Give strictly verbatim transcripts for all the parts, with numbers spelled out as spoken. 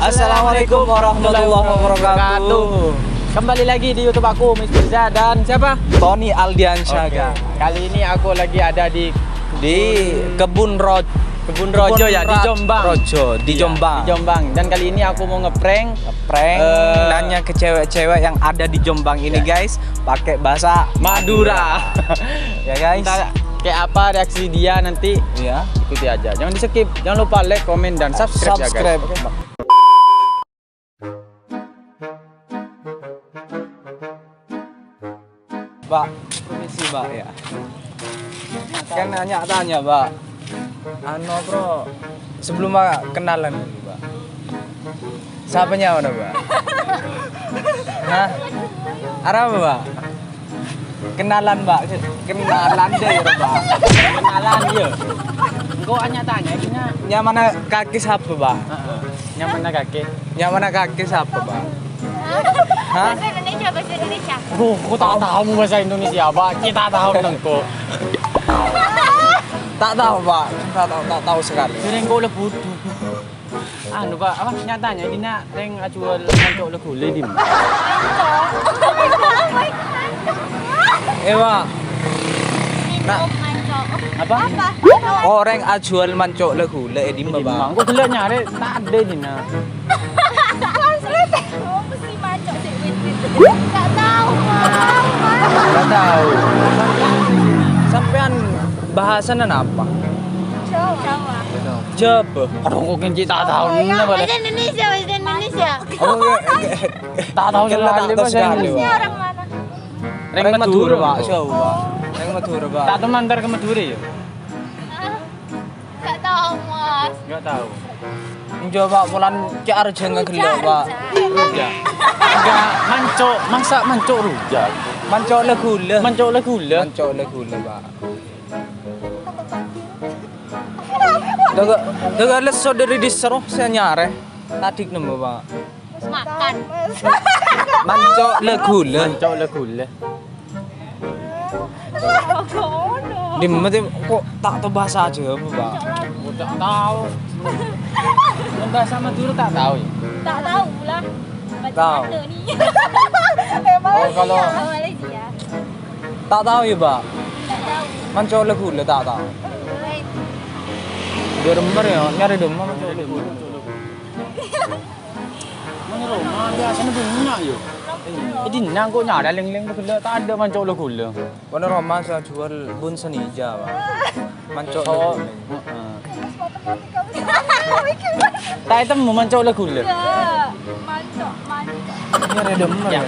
Assalamualaikum warahmatullahi wabarakatuh. Kembali lagi di YouTube aku, Mister Za, dan siapa? Tony Aldiansyah, Oke. Kak. Kali ini aku lagi ada di Di Kebun Roj-, Kebun Rojo, ya, di Raj-, Jombang. Rojo, di Iya, Jombang. Di Jombang. Dan kali ini aku mau ngeprank. Ngeprank, Eh, nanya ke cewek-cewek yang ada di Jombang ini, Ya. guys, pakai bahasa Madura. Ya, guys. Entah kayak apa reaksi dia nanti. Iya. Ikuti aja. Jangan di-skip. Jangan lupa like, komen, dan subscribe, ya, guys. Subscribe. Oke, Bang. Mbak, permisi, Mbak, ya. Kan nanya-tanya, Mbak. Anu, Bro, sebelum, Mbak, kenalan dulu, Mbak. Siapa nyawa, Mbak? Hah? Arapa, Mbak? Kenalan, Mbak. Kenalan deh, ya, Mbak. Kenalan, iya. Engko' anya-tanya, Dina. Nyamana kakè sapa, Mbak? Heeh. Nyamana kakè? Nyamana kakè sapa, Mbak? Hah? Bahasa Indonesia, bahasa Indonesia. Duh, aku tak tahu bahasa Indonesia, Mbak. Kita tahu nengko. Tak tahu, Mbak. Tak tahu, tak tahu sekali. Sering kok lebu. Anu, Pak, apa nyatanya Dina reng ajual mancok legule, Din? Eh, Pak. Nah. Apa? Oreng ajual mancok legule, eh, di Di mana, Pak? Mang. Kok gelek nyare, tak ada, Dina. Translate. Oh, mesti mancok sik wit-wit. Nggak tahu, Pak. Nggak tahu. Sampean bahasannya apa? Jawa. Jawa. Jaba. Aduh, kok ngenci tak tahu. Oh, ya, bahasa Indonesia, bahasa Indonesia. Oh, iya, iya. Tak tahu sekali bahasa Indonesia. Orang mana? Reng Madura, Pak. Jawa, Pak. Reng Madura, Pak. Tak tahu mantar ke Madura, ya? Ah, nggak tahu, Mas. Nggak tahu. Coba polan cek arjeng ngegelok, Pak. Rujak. Enggak, mancok, masa mancok rujak? Mancok legule. Mancok legule. Mancok legule, Pak. Daga, daga leso dari dhisero saya nyare. Tadi nemu, Pak. Makan. Mancok legule. Mancok legule. Di mana kok tak tahu bahasa Jawa, Pak? Tidak tahu. Bahasa Madura tak tahu, ya? Tak tahu lah. Tahu. Mana nih? Oh, kalau Malaysia. Tak tahu ya, Pak? Tak tahu. Mancok legule tak tahu. Wait. Di rumah ya, nyari di rumah mancok legule. Mana rumah biasanya punya ya. Jadi nang kok nyari leng-leng legule tak ada mancok legule. Mana rumah saya jual bun senija, Pak. Mancok legule. Heeh. Tak ketemu mancok legule. Mancok, mancok. Ini ada demen ya.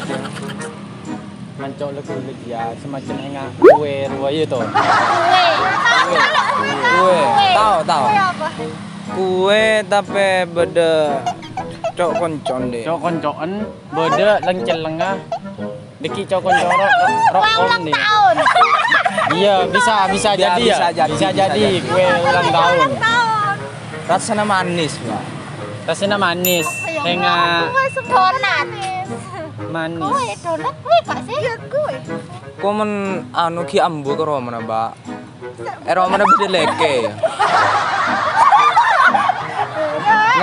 Mancok legule ya, semacam enggak kue, rua ya toh. Kue. Kue. Tahu, tahu. Kue apa? Kue tapi beda cok koncon deh. Cok koncoan, beda lengcel lengah. Deki cok konco ro-, rokok nih. Tahun. Iya, bisa, bisa jadi ya. Bisa jadi, bisa jadi. Kue ulang tahun. Rasanya manis, Pak. Rasanya manis. Apa ya? Enggak. Donat. Manis. Kue donat, kue, Pak, sih? Iya, kue. Komen anu ki ambu ke rumah, Pak. Eh, rumah beda leke ya.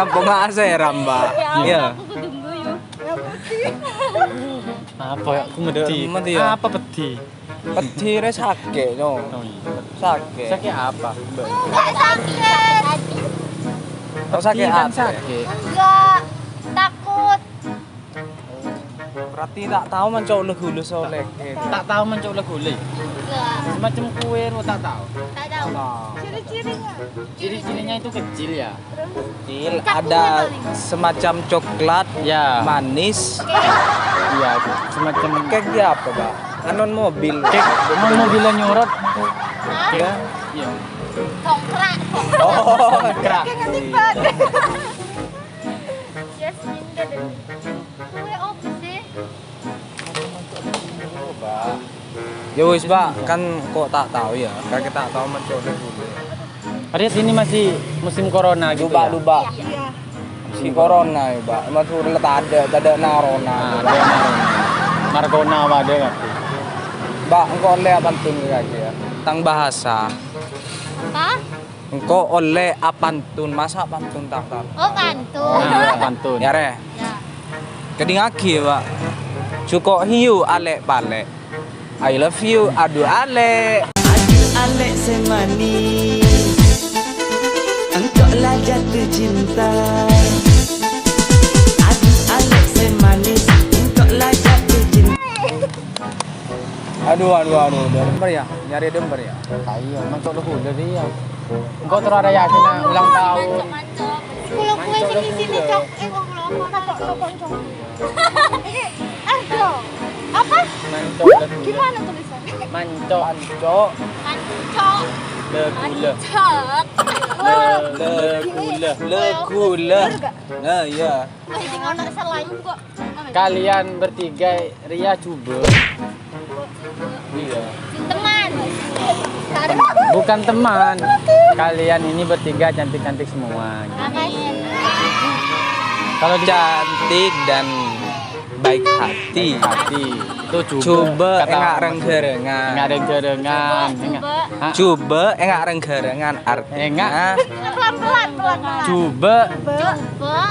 Ngapa nggak saya ramba? Iya. Aku ketemu yuk. Apa ya? Aku medhi. Demen ya? Apa pedhi? Pedhi re sakit, no. Oh, iya. Sakit. Sakit apa? Enggak sakit. Kok sakit hati? Sakit. Enggak. Takut. Berarti tak tahu mancok legule soleh. Tak tahu mancok legule. Enggak. Semacam kue, tak tahu. Tak tahu. Ciri-cirinya? Ciri-cirinya itu kecil ya. Kecil, ada semacam coklat, ya, manis. Iya, semacam. Kayak dia apa, Pak? Anon mobil. Kayak anon mobilnya nyorot. Ya. Iya. Tongkrak. Oh, tongkrak. Kayak ngetik banget. Yes, Minder. Kue apa sih? Ya wis, Pak, kan kok tak tahu ya, kan kita tak tahu mencoba dulu. Rit, ini masih musim corona gitu ya? Lupa, lupa. Iya. Musim corona ya, Pak. Madura tak ada, tak ada narona. Ah, ada narona. Markona apa ada nggak? Pak, engkau lihat pantun lagi ya. Tang bahasa. Apa? Engko' ollè apantun, masa pantun, Tar? Oh, pantun. Nah, pantun. Yâ, rè. Yâ. Kèdingngaghi, Pak. Jhuko' hiyu alè'-palè'. I love you, adu alè'. Adu alè' sè manis, engko' la jatuh cinta. Adu alè' sè manis, engko' la jatuh cinta. Adu, adu, adu, dâmper yâ, nyarè dâmper yâ. Ayo, manco' lo ghulâ dâ' iyâ. Engko' terro arèya sèna ulang taon. Kulo kue sing isine cok, eh, wong lama. Cok, cok, cok. Arjo. Apa? Manco'. Gimana tulisannya? Manco'. Manco'. Manco'. Le ghulâ. Manco'. Le, le ghulâ. Le ghulâ. Bener gak? Nah, iya. Masih tinggal nak selain kok. Kalian bertiga rèya jhubâ'. Iya. Teman. Bukan teman. Kalian ini bertiga cantik-cantik semua. Amin. Kalau di- Cantik dan baik hati. Hati. Itu jhubâ'. Jhubâ' kata enga' reng-ghârângan. Enga' reng-ghârângan. Enga'. Jhubâ'. Ha? Jhubâ' enga' reng-ghârângan. Enga'. Artinya? Pelan-pelan, pelan-pelan. Jhubâ'. Jhubâ'.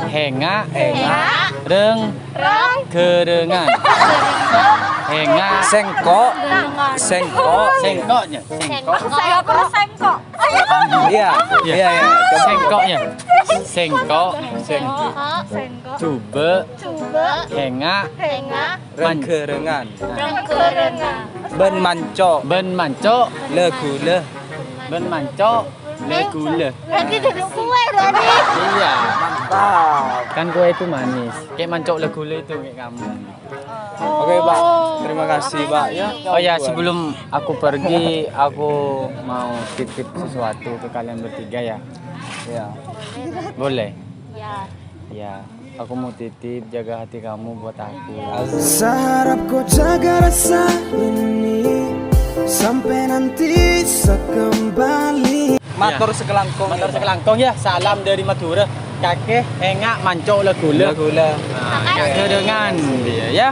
Enga'. Enga'. Reng. Reng. Ghârângan. Enga'. Sèngko'. Sèngko'. Sèngko'nya. Sèngko'. Sèngko'. Iya. Iya. Iya, iya. Sèngko'nya. Sèngko'. Sèngko'. Sèngko'. Jhubâ'. Jhubâ'. Enga'. Enga'. Reng-ghârângan. Reng-ghârângan. Bân manco'. Bân manco'. Le ghulâ. Bân manco'. Le ghulâ. Berarti duduk kue, berarti. Iya. Mantap. Kan kue itu manis. Kayak manco' le ghulâ itu kayak kamu. Oke, Pak. Terima kasih, Pak, ya. Oh ya, sebelum aku pergi, aku mau titip sesuatu ke kalian bertiga, ya. Iya. Boleh? Ya. Ya, aku mau titip jaga hati kamu buat aku. Saharap kau jaga rasa ini sampai nanti saya kembali. Mator sakalangkong. Mator sakalangkong, ya. Salam dari Madura. Kakè enga' manco' le ghulâ. Le ghulâ. Nah, ya, dengan dia, ya.